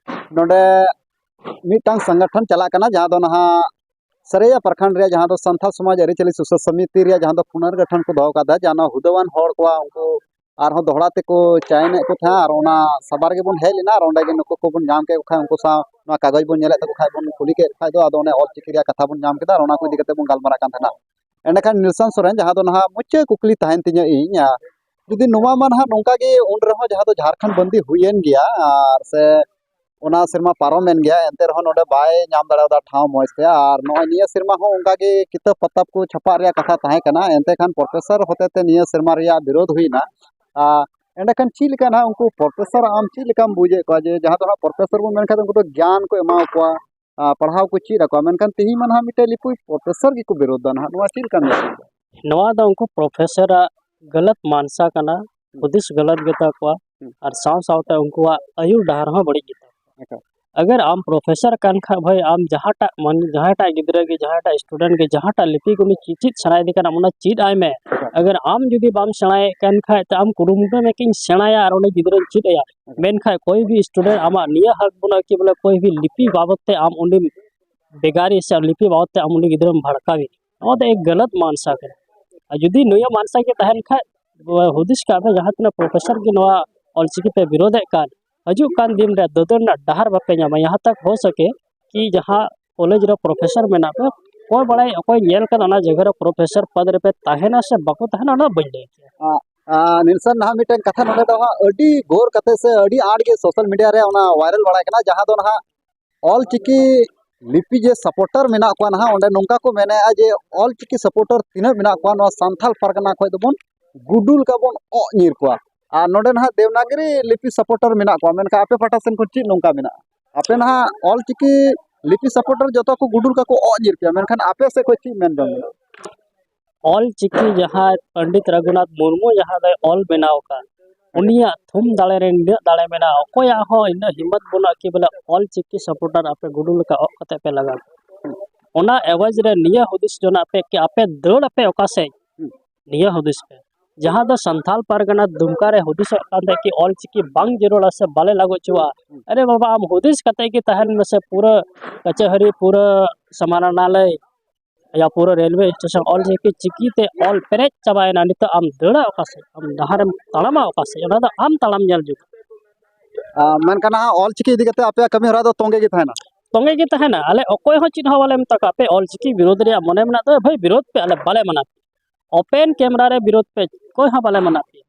ᱱᱚᱰᱮ ᱢᱤᱫᱴᱟᱝ ᱥᱚᱝᱜᱚᱴᱷᱚᱱ ᱪᱟᱞᱟᱜ ᱠᱟᱱᱟ, ᱡᱟᱦᱟᱸ ᱫᱚ ᱱᱟᱦᱟᱜ ᱥᱟᱹᱨᱟᱹᱭᱟ ᱯᱨᱚᱠᱷᱚᱸᱰ ᱨᱮᱭᱟᱜ, ᱡᱟᱦᱟᱸ ᱫᱚ ᱥᱟᱱᱛᱟᱲ ᱥᱚᱢᱟᱡᱽ ᱟᱹᱨᱤᱪᱟᱹᱞᱤ ᱥᱩᱥᱟᱹᱨ ᱥᱚᱢᱤᱛᱤ ᱨᱮᱭᱟᱜ ᱡᱟᱦᱟᱸ ᱫᱚ ᱯᱩᱱᱟᱨᱜᱚᱴᱷᱚᱱ ᱠᱚ ᱫᱚᱦᱚ ᱠᱟᱫᱟ, ᱡᱟᱦᱟᱸ ᱱᱚᱣᱟ ᱦᱩᱫᱟᱹᱣᱟᱱ ᱦᱚᱲ ᱠᱚᱣᱟᱜ ᱩᱱᱠᱩ ᱟᱨᱦᱚᱸ ᱫᱚᱦᱲᱟ ᱛᱮᱠᱚ ᱪᱟᱭᱤᱱᱮᱫ ᱠᱚ ᱛᱟᱦᱮᱸᱫ, ᱟᱨ ᱚᱱᱟ ᱥᱟᱵᱟᱨ ᱜᱮᱵᱚᱱ ᱦᱮᱡ ᱞᱮᱱᱟ, ᱟᱨ ᱚᱸᱰᱮ ᱜᱮ ᱱᱩᱠᱩ ᱠᱚᱵᱚᱱ ᱧᱟᱢ ᱠᱮᱫ ᱠᱚ ᱠᱷᱟᱡ, ᱩᱱᱠᱩ ᱥᱟᱶ ᱱᱚᱣᱟ ᱠᱟᱜᱚᱡᱽ ᱵᱚᱱ ᱧᱮᱞᱮᱫ ᱛᱟᱠᱚ ᱠᱷᱟᱡ, ᱵᱚᱱ ᱠᱩᱞᱤ ᱠᱮᱫ ᱠᱷᱟᱡ ᱫᱚ, ᱟᱫᱚ ᱚᱱᱮ ᱚᱞ ᱪᱤᱠᱤ ᱨᱮᱭᱟᱜ ᱠᱟᱛᱷᱟ ᱵᱚᱱ ᱧᱟᱢ ᱠᱮᱫᱟ, ᱟᱨ ᱚᱱᱟ ᱠᱚ ᱤᱫᱤ ᱠᱟᱛᱮ ᱵᱚᱱ ᱜᱟᱞᱢᱟᱨᱟᱜ ᱠᱟᱱ ᱛᱟᱦᱮᱱᱟ᱾ ᱮᱸᱰᱮᱠᱷᱟᱱ ᱱᱤᱞᱥᱚᱱ ᱥᱚᱨᱮᱱ, ᱡᱟᱦᱟᱸ ᱫᱚ ᱱᱟᱦᱟᱜ ᱢᱩᱪᱟᱹᱫ ᱠᱩᱠᱞᱤ ᱛᱟᱦᱮᱱ ᱛᱤᱧᱟᱹ ᱤᱧ, ᱟᱨ ᱡᱩᱫᱤ ᱱᱚᱣᱟ ᱢᱟ ᱱᱟᱦᱟᱜ ᱱᱚᱝᱠᱟ ᱜᱮ ᱩᱱ ᱨᱮᱦᱚᱸ, ᱡᱟᱦᱟᱸ ᱫᱚ ᱡᱷᱟᱲᱠᱷᱚᱸᱰ ᱵᱚᱱᱫᱤ ᱦᱩᱭᱮᱱ ᱜᱮᱭᱟ, ᱟᱨ ᱥᱮ ᱚᱱᱟ ᱥᱮᱨᱢᱟ ᱯᱟᱨᱚᱢᱮᱱ ᱜᱮᱭᱟ, ᱮᱱᱛᱮ ᱨᱮᱦᱚᱸ ᱱᱚᱰᱮ ᱵᱟᱭ ᱧᱟᱢ ᱫᱟᱲᱮᱭᱟᱫᱟ ᱴᱷᱟᱶ ᱢᱚᱡᱽ ᱛᱮ᱾ ᱟᱨ ᱱᱚᱜᱼᱚᱭ ᱱᱤᱭᱟᱹ ᱥᱮᱨᱢᱟ ᱦᱚᱸ ᱚᱱᱠᱟ ᱜᱮ ᱠᱤᱛᱟᱹᱵ ᱯᱟᱛᱟᱵ ᱠᱚ ᱪᱷᱟᱯᱟᱜ ᱨᱮᱭᱟᱜ ᱠᱟᱛᱷᱟ ᱛᱟᱦᱮᱸ ᱠᱟᱱᱟ, ᱮᱱᱛᱮ ᱠᱷᱟᱱ ᱯᱨᱚᱯᱷᱮᱥᱚᱨ ᱦᱚᱛᱮᱛᱮ ᱱᱤᱭᱟᱹ ᱥᱮᱨᱢᱟ ᱨᱮᱭᱟᱜ ᱵᱤᱨᱳᱫᱷ ᱦᱩᱭᱱᱟ᱾ ᱟᱨ ᱮᱸᱰᱮᱠᱷᱟᱱ ᱪᱮᱫ ᱞᱮᱠᱟ ᱱᱟᱦᱟᱜ ᱩᱱᱠᱩ ᱯᱨᱚᱯᱷᱮᱥᱚᱨ ᱟᱢ ᱪᱮᱫ ᱞᱮᱠᱟᱢ ᱵᱩᱡᱮᱫ ᱠᱚᱣᱟ ᱡᱮ ᱡᱟᱦᱟᱸ ᱫᱚ ᱱᱟᱦᱟᱜ ᱯᱨᱚᱯᱷᱮᱥᱚᱨ ᱵᱚᱱ ᱢᱮᱱᱠᱷᱟᱱ ᱩᱱᱠᱩ ᱫᱚ ᱜᱮᱭᱟᱱ ᱠᱚ ᱮᱢᱟ ᱠᱚᱣᱟ, ᱟᱨ ᱯᱟᱲᱦᱟᱣ ᱠᱚ ᱪᱮᱫ ᱟᱠᱚᱣᱟ, ᱢᱮᱱᱠᱷᱟᱱ ᱛᱮᱦᱮᱧ ᱢᱟ ᱱᱟᱦᱟᱜ ᱢᱤᱫᱴᱮᱱ ᱞᱤᱯᱤ ᱯᱨᱚᱯᱷᱮᱥᱚᱨ ᱜᱮᱠᱚ ᱵᱤᱨᱳᱫᱷ ᱫᱟ ᱱᱟᱦᱟᱜ, ᱱᱚᱣᱟ ᱪᱮᱫ ᱞᱮᱠᱟᱢ ᱧᱮᱞ ᱮᱫᱟ? ᱱᱚᱣᱟ ᱫᱚ ᱩᱱᱠᱩ ᱯᱨᱚᱯᱷᱮᱥᱚᱨᱟᱜ ᱜᱟᱞᱟᱛ ᱢᱟᱱᱥᱟ ᱠᱟᱱᱟ, ᱦᱩᱸ᱾ ᱦᱩᱫᱤᱥ ᱜᱟᱞᱟᱛ ᱜᱮᱛᱟ ᱠᱚᱣᱟ, ᱦᱩᱸ᱾ ᱟᱨ ᱥᱟᱶ ᱥᱟᱶᱛᱮ ᱩᱱᱠᱩᱣᱟᱜ ᱟᱹᱭᱩᱨ ᱰᱟᱦᱟᱨ ᱦᱚᱸ ᱵᱟᱹᱲᱤᱡ ᱜᱮᱛᱟ ᱠᱚᱣᱟ᱾ ᱮᱠᱟᱞ᱾ ᱟᱜᱟᱨ ᱟᱢ ᱯᱨᱚᱯᱷᱮᱥᱚᱨ ᱠᱟᱱ ᱠᱷᱟᱡ ᱵᱷᱟᱹᱭ, ᱟᱢ ᱡᱟᱦᱟᱸᱴᱟᱜ ᱢᱟᱱ-, ᱡᱟᱦᱟᱸᱴᱟᱜ ᱜᱤᱫᱽᱨᱟᱹ ᱜᱮ, ᱡᱟᱦᱟᱸᱴᱟᱜ ᱥᱴᱩᱰᱮᱱᱴ ᱜᱮ, ᱡᱟᱦᱟᱸᱴᱟᱜ ᱞᱤᱯᱤ ᱠᱚ ᱩᱱᱤ ᱪᱮᱫ, ᱪᱮᱫ ᱥᱮᱬᱟᱭᱮᱫᱮ ᱠᱟᱱᱟ, ᱚᱱᱟ ᱪᱮᱫ ᱟᱭ ᱢᱮ᱾ ᱮᱠᱟᱞ᱾ ᱟᱜᱟᱨ ᱟᱢ ᱡᱩᱫᱤ ᱵᱟᱢ ᱥᱮᱬᱟᱭᱮᱫ ᱠᱟᱱ ᱠᱷᱟᱡ, ᱛᱚ ᱟᱢ ᱠᱩᱨᱩᱢᱩᱴᱩᱭ ᱢᱮ ᱠᱤᱧ ᱥᱮᱬᱟᱭᱟ ᱟᱨ ᱩᱱᱤ ᱜᱤᱫᱽᱨᱟᱹᱧ ᱪᱮᱫ ᱟᱭᱟ᱾ ᱮᱠᱟᱞ᱾ ᱢᱮᱱᱠᱷᱟᱡ ᱠᱚᱭ ᱵᱷᱤ ᱥᱴᱩᱰᱮᱱᱴ ᱟᱢᱟᱜ ᱱᱤᱭᱟᱹ ᱦᱟᱠ ᱵᱟᱹᱱᱩᱜᱼᱟ ᱠᱤ ᱵᱚᱞᱮ ᱠᱚᱭ ᱵᱷᱤ ᱞᱤᱯᱤ ᱵᱟᱵᱚᱫ ᱛᱮ ᱟᱢ ᱩᱱᱤ ᱵᱮᱜᱟᱨᱤ ᱥᱮ ᱞᱤᱯᱤ ᱵᱟᱵᱚᱫ ᱛᱮ ᱟᱢ ᱩᱱᱤ ᱜᱤᱫᱽᱨᱟᱹᱢ ᱵᱷᱟᱲᱠᱟᱣᱮ᱾ ᱱᱚᱣᱟ ᱫᱚ ᱮᱠ ᱜᱟᱞᱟᱛ ᱢᱟᱱᱥᱟ ᱠᱟᱱᱟ᱾ ᱟᱨ ᱡᱩᱫᱤ ᱱᱤᱭᱟᱹ ᱢᱟᱱᱥᱟ ᱜᱮ ᱛᱟᱦᱮᱱ ᱠᱷᱟᱡ, ᱦᱩᱫᱤᱥ ᱠᱟᱜ ᱯᱮ, ᱡᱟᱦᱟᱸ ᱛᱤᱱᱟᱹᱜ ᱯᱨᱚᱯᱷᱮᱥᱚᱨ ᱜᱮ ᱱᱚᱣᱟ ᱚᱞᱪᱤᱠᱤ ᱯᱮ ᱵᱤᱨᱳᱫᱷᱮᱫ ᱠᱟᱱ, ᱦᱤᱡᱩᱜ ᱠᱟᱱ ᱫᱤᱱ ᱨᱮ ᱫᱟᱹᱫᱟᱹᱲ ᱨᱮᱱᱟᱜ ᱰᱟᱦᱟᱨ ᱵᱟᱯᱮ ᱧᱟᱢᱟ᱾ ᱭᱟᱦᱟᱸ ᱛᱟᱠ ᱦᱳ ᱥᱟᱠᱮ ᱠᱤ ᱡᱟᱦᱟᱸ ᱠᱚᱞᱮᱡᱽ ᱨᱮ ᱯᱨᱚᱯᱷᱮᱥᱚᱨ ᱢᱮᱱᱟᱜ ᱯᱮ, ᱚᱠᱚᱭ ᱵᱟᱲᱟᱭ ᱚᱠᱚᱭ ᱧᱮᱞ ᱠᱟᱱ ᱚᱱᱟ ᱡᱟᱭᱜᱟ ᱨᱮ ᱯᱨᱚᱯᱷᱮᱥᱚᱨ ᱯᱚᱫᱽ ᱨᱮᱯᱮ ᱛᱟᱦᱮᱱᱟ ᱥᱮ ᱵᱟᱠᱚ ᱛᱟᱦᱮᱱᱟ, ᱚᱱᱟ ᱵᱟᱹᱧ ᱞᱟᱹᱭ ᱠᱮᱭᱟ᱾ ᱟ, ᱟ, ᱱᱤᱞᱥᱚᱱ, ᱱᱟᱦᱟᱜ ᱢᱤᱫᱴᱮᱱ ᱠᱟᱛᱷᱟ ᱱᱚᱰᱮ ᱫᱚ ᱦᱟᱸᱜ ᱟᱹᱰᱤ ᱜᱚᱨ ᱠᱟᱛᱮ ᱥᱮ ᱟᱹᱰᱤ ᱟᱸᱴ ᱜᱮ ᱥᱳᱥᱟᱞ ᱢᱤᱰᱤᱭᱟ ᱨᱮ ᱚᱱᱟ ᱵᱷᱟᱭᱨᱟᱞ ᱵᱟᱲᱟᱭ ᱠᱟᱱᱟ, ᱡᱟᱦᱟᱸ ᱫᱚ ᱱᱟᱦᱟᱜ ᱚᱞ ᱪᱤᱠᱤ ᱞᱤᱯᱤ ᱡᱮ ᱥᱟᱯᱳᱨᱴᱟᱨ ᱢᱮᱱᱟᱜ ᱠᱚᱣᱟ ᱱᱟᱦᱟᱜ, ᱚᱸᱰᱮ ᱱᱚᱝᱠᱟ ᱠᱚ ᱢᱮᱱᱮᱫᱼᱟ ᱡᱮ ᱚᱞ ᱪᱤᱠᱤ ᱥᱟᱯᱳᱨᱴᱟᱨ ᱛᱤᱱᱟᱹᱜ ᱢᱮᱱᱟᱜ ᱠᱚᱣᱟ ᱱᱚᱣᱟ ᱥᱟᱱᱛᱷᱟᱞ ᱯᱟᱨᱜᱟᱱᱟ ᱠᱷᱚᱱ ᱫᱚᱵᱚᱱ ᱜᱩᱰᱩ ᱞᱮᱠᱟ ᱵᱚᱱ ᱚᱜ ᱧᱤᱨ ᱠᱚᱣᱟ᱾ ᱟᱨ ᱱᱚᱰᱮ ᱱᱟᱦᱟᱜ ᱫᱮᱵᱽᱱᱟᱜᱽᱨᱤ ᱞᱤᱯᱤ ᱥᱟᱯᱳᱨᱴᱟᱨ ᱢᱮᱱᱟᱜ ᱠᱚᱣᱟ, ᱢᱮᱱᱠᱷᱟᱱ ᱟᱯᱮ ᱯᱟᱦᱴᱟ ᱥᱮᱱ ᱠᱷᱚᱱ ᱪᱮᱫ ᱱᱚᱝᱠᱟ ᱢᱮᱱᱟᱜᱼᱟ? ᱟᱯᱮ ᱱᱟᱦᱟᱜ ᱚᱞ ᱪᱤᱠᱤ ᱞᱤᱯᱤ ᱥᱟᱯᱳᱨᱴᱟᱨ ᱡᱚᱛᱚ ᱠᱚ ᱜᱩᱰᱩ ᱞᱮᱠᱟ ᱠᱚ ᱚᱜ ᱧᱤᱨ ᱯᱮᱭᱟ, ᱢᱮᱱᱠᱷᱟᱱ ᱟᱯᱮ ᱥᱮᱫ ᱠᱷᱚᱱ ᱪᱮᱫ ᱢᱮᱱ ᱡᱚᱝ ᱢᱮᱱᱟᱜᱼᱟ? ᱚᱞ ᱪᱤᱠᱤ ᱡᱟᱦᱟᱸ ᱯᱚᱱᱰᱤᱛ ᱨᱚᱜᱷᱩᱱᱟᱛᱷ ᱢᱩᱨᱢᱩ ᱡᱟᱦᱟᱸ ᱫᱚᱭ ᱚᱞ ᱵᱮᱱᱟᱣ ᱟᱠᱟᱫ, ᱩᱱᱤᱭᱟᱜ ᱛᱷᱩᱢ ᱫᱟᱲᱮ ᱨᱮ ᱱᱤᱱᱟᱹᱜ ᱫᱟᱲᱮ ᱢᱮᱱᱟᱜᱼᱟ, ᱚᱠᱚᱭᱟᱜ ᱦᱚᱸ ᱤᱱᱟᱹᱜ ᱦᱤᱢᱢᱚᱛ ᱵᱟᱹᱱᱩᱜᱼᱟ ᱠᱤ ᱵᱚᱞᱮ ᱚᱞ ᱪᱤᱠᱤ ᱥᱟᱯᱳᱨᱴᱟᱨ ᱟᱯᱮ ᱜᱩᱰᱩ ᱞᱮᱠᱟ ᱚᱜ ᱠᱟᱛᱮ ᱯᱮ ᱞᱟᱜᱟ ᱠᱚᱣᱟ᱾ ᱚᱱᱟ ᱟᱣᱟᱡᱽ ᱨᱮ ᱱᱤᱭᱟᱹ ᱦᱩᱫᱤᱥ ᱡᱚᱱᱟᱜ ᱯᱮ ᱠᱤ ᱟᱯᱮ ᱫᱟᱹᱲ ᱟᱯᱮ ᱚᱠᱟ ᱥᱮᱫ? ᱱᱤᱭᱟᱹ ᱦᱩᱫᱤᱥ ᱯᱮ᱾ ᱡᱟᱦᱟᱸ ᱫᱚ ᱥᱟᱱᱛᱷᱟᱞ ᱯᱟᱨᱜᱟᱱᱟ ᱫᱩᱢᱠᱟ ᱨᱮ ᱦᱩᱫᱤᱥᱚᱜ ᱠᱟᱱ ᱛᱟᱦᱮᱸᱫ ᱠᱤ ᱚᱞ ᱪᱤᱠᱤ ᱵᱟᱝ ᱡᱟᱹᱨᱩᱲᱟ ᱥᱮ ᱵᱟᱞᱮ ᱞᱟᱜᱩ ᱦᱚᱪᱚᱣᱟᱜᱼᱟ᱾ ᱟᱨᱮ ᱵᱟᱵᱟ, ᱟᱢ ᱦᱩᱫᱤᱥ ᱠᱟᱛᱮ ᱜᱮ ᱛᱟᱦᱮᱱ ᱢᱮᱥᱮ, ᱯᱩᱨᱟᱹ ᱠᱟᱪᱟᱦᱟᱹᱨᱤ, ᱯᱩᱨᱟᱹ ᱥᱟᱢᱟᱱᱟᱞᱟᱭ, ᱭᱟ ᱯᱩᱨᱟᱹ ᱨᱮᱞᱣᱮ ᱥᱴᱮᱥᱚᱱ ᱚᱞ ᱪᱤᱠᱤ, ᱪᱤᱠᱤ ᱛᱮ ᱚᱞ ᱯᱮᱨᱮᱡ ᱪᱟᱵᱟᱭᱮᱱᱟ᱾ ᱱᱤᱛᱚᱜ ᱟᱢ ᱫᱟᱹᱲᱟ ᱚᱠᱟ ᱥᱮᱫ? ᱟᱢ ᱰᱟᱦᱟᱨᱮᱢ ᱛᱟᱲᱟᱢᱟ ᱚᱠᱟ ᱥᱮᱫ? ᱚᱱᱟ ᱫᱚ ᱟᱢ ᱛᱟᱲᱟᱢ ᱧᱮᱞ ᱡᱩᱛ᱾ ᱟᱨ ᱢᱮᱱᱠᱷᱟᱱ ᱱᱟᱦᱟᱜ ᱚᱞ ᱪᱤᱠᱤ ᱤᱫᱤ ᱠᱟᱛᱮ ᱟᱯᱮᱭᱟᱜ ᱠᱟᱹᱢᱤ ᱦᱚᱨᱟ ᱫᱚ ᱛᱚᱸᱜᱮ ᱜᱮ ᱛᱟᱦᱮᱱᱟ? ᱛᱚᱸᱜᱮ ᱜᱮ ᱛᱟᱦᱮᱱᱟ᱾ ᱟᱞᱮ ᱚᱠᱚᱭ ᱦᱚᱸ ᱪᱮᱫ ᱦᱚᱸ ᱵᱟᱞᱮ ᱢᱮᱛᱟ ᱠᱚᱣᱟ, ᱟᱯᱮ ᱚᱞ ᱪᱤᱠᱤ ᱵᱤᱨᱳᱫᱷ ᱨᱮᱭᱟᱜ ᱢᱚᱱᱮ ᱢᱮᱱᱟᱜ ᱛᱟᱯᱮ, ᱵᱷᱟᱹᱭ, ᱵᱤᱨᱳᱫᱷ ᱯᱮ, ᱟᱞᱮ ᱵᱟᱞᱮ ᱢᱟᱱᱟ ᱯᱮᱭᱟ᱾ ᱳᱯᱮᱱ ᱠᱮᱢᱨᱟ ᱨᱮ ᱵᱤᱨᱳᱫᱷ ᱯᱮ, ᱚᱠᱚᱭ ᱦᱚᱸ ᱵᱟᱞᱮ ᱢᱟᱱᱟ ᱯᱮᱭᱟ᱾